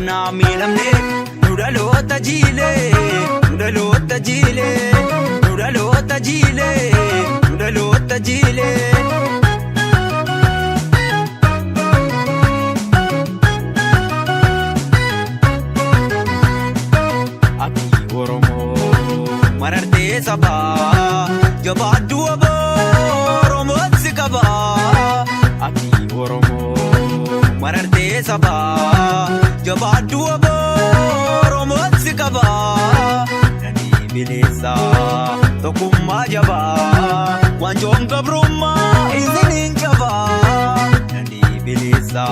Qabnaa miidhamne nu dhaloota jiilee, nu dhaloota jiilee, nu dhaloota jiilee, nu dhaloota jiilee. Ati Oromoo marartee sabaa, jabaaddu aboo, Oromoon si qabaa. Ati Oromoo marartee sabaa, jabaaddu aboo, Oromoon si qabaa. Nanii bilisa, tokkummaa jabaa, waanjoon gabrummaa isiniin jabaa. Nanii bilisa,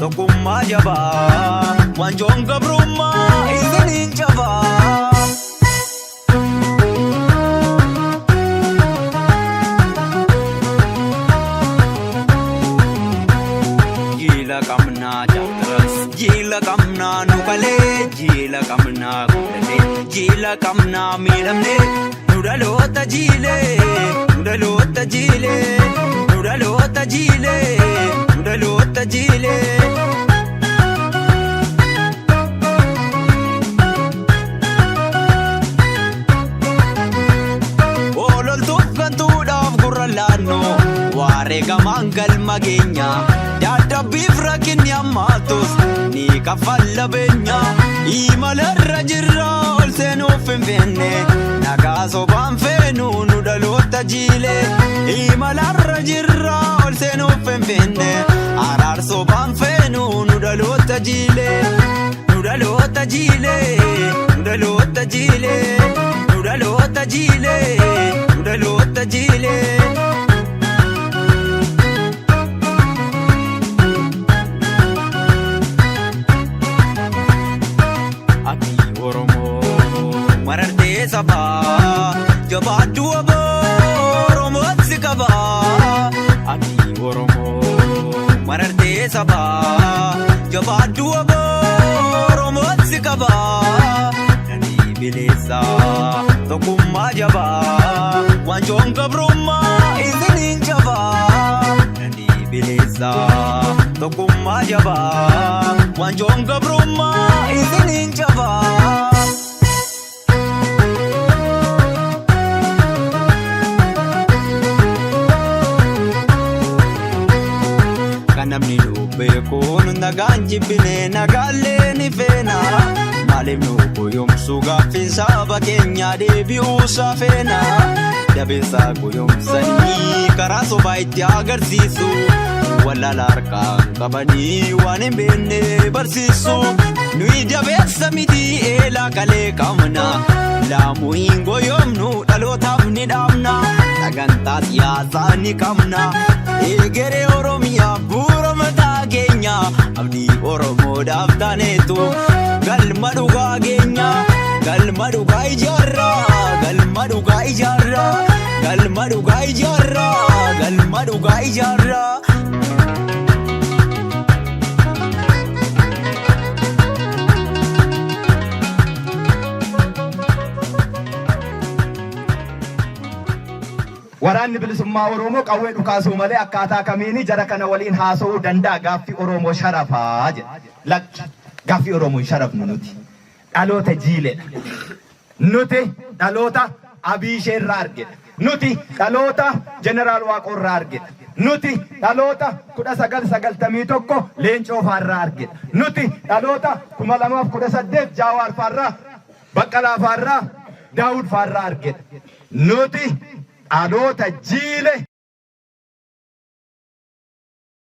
tokkummaa jabaa, waanjoon gabrummaa isiniin jabaa. Jiila qabnaa jaatiras, jiila qabnaa nu kalee, jiila qabnaa guddanne, jiila qabnaa miidhamne, nu dhaloota jiilee, nu dhaloota jiilee, nu dhaloota jiilee, nu dhaloota jiilee. Ololtuuf gantuudhaaf gurra laannoo, wareegamaan galma keenya, dadhabbiif rakkinni hammaatus ni kaffalla beenya. Imalarra jirra, ol seenuuf hin feenne, nagaa sobaan feenu, nu dhaloota jiilee. Imalarra jirra, ol seenuuf hin feenne, araar sobaan feenu, nu dhaloota jiilee, nu dhaloota jiilee, nu dhaloota jiilee, nu dhaloota jiilee, nu dhaloota jiilee. Ati Oromoo marartee sabaa, jabaaddu aboo, Oromoon si qabaa. Ati Oromoo marartee sabaa, jabaaddu aboo, Oromoon si qabaa. Nanii bilisa, tokkummaa jabaa, waanjoon gabrummaa isiniin jabaa. Nanii bilisa, tokkummaa jabaa, waanjoon gabrummaa isiniin jabaa. Kan namni nu beekuun nagaan jibbine, nagaallee ni feena. Maaliif nu goyoomsu? Gaaffiin saba keenya deebi'uusaa feena. Dabeessa goyoomsanii karaa sobaa itti agarsiisu. Wallaala harkaan qabanii waan hin beekne barsiisu. Nuyi dabeessa miti, eelaa kalee qabna. Laamuu hin goyoomnu, dhalootaaf ni dhaabna. Sagantaa siyaasaa ni qabna. Egeree Oromiyaa bu'uura mataa keenya. Abdii Oromoodhaaf taaneetu galma dhugaa keenya. Galma dhugaa ijaarraa, galma dhugaa ijaarraa, galma dhugaa ijaarraa, galma dhugaa ijaarraa. Waraanni Bilisummaa Oromoo qawwee dhukaasuu malee akkaataa kamiini jara kana waliin haasa'uu danda'a? Gaaffii Oromoo sharafaa jedha. Lakki, gaaffii Oromoo hin sharafnu nuti. Dhaloota jiiledha. Nuti dhaloota Abiishee irraa argedha. Nuti dhaloota Jeneraal Waaqoo irraa argedha. Nuti dhaloota 1991 Leencoo faarraa argedha. Nuti dhaloota 2018 Jaawaar faarraa, Baqqalaa faarraa, Daawud faarraa argedha. Nuti dhaloota jiile.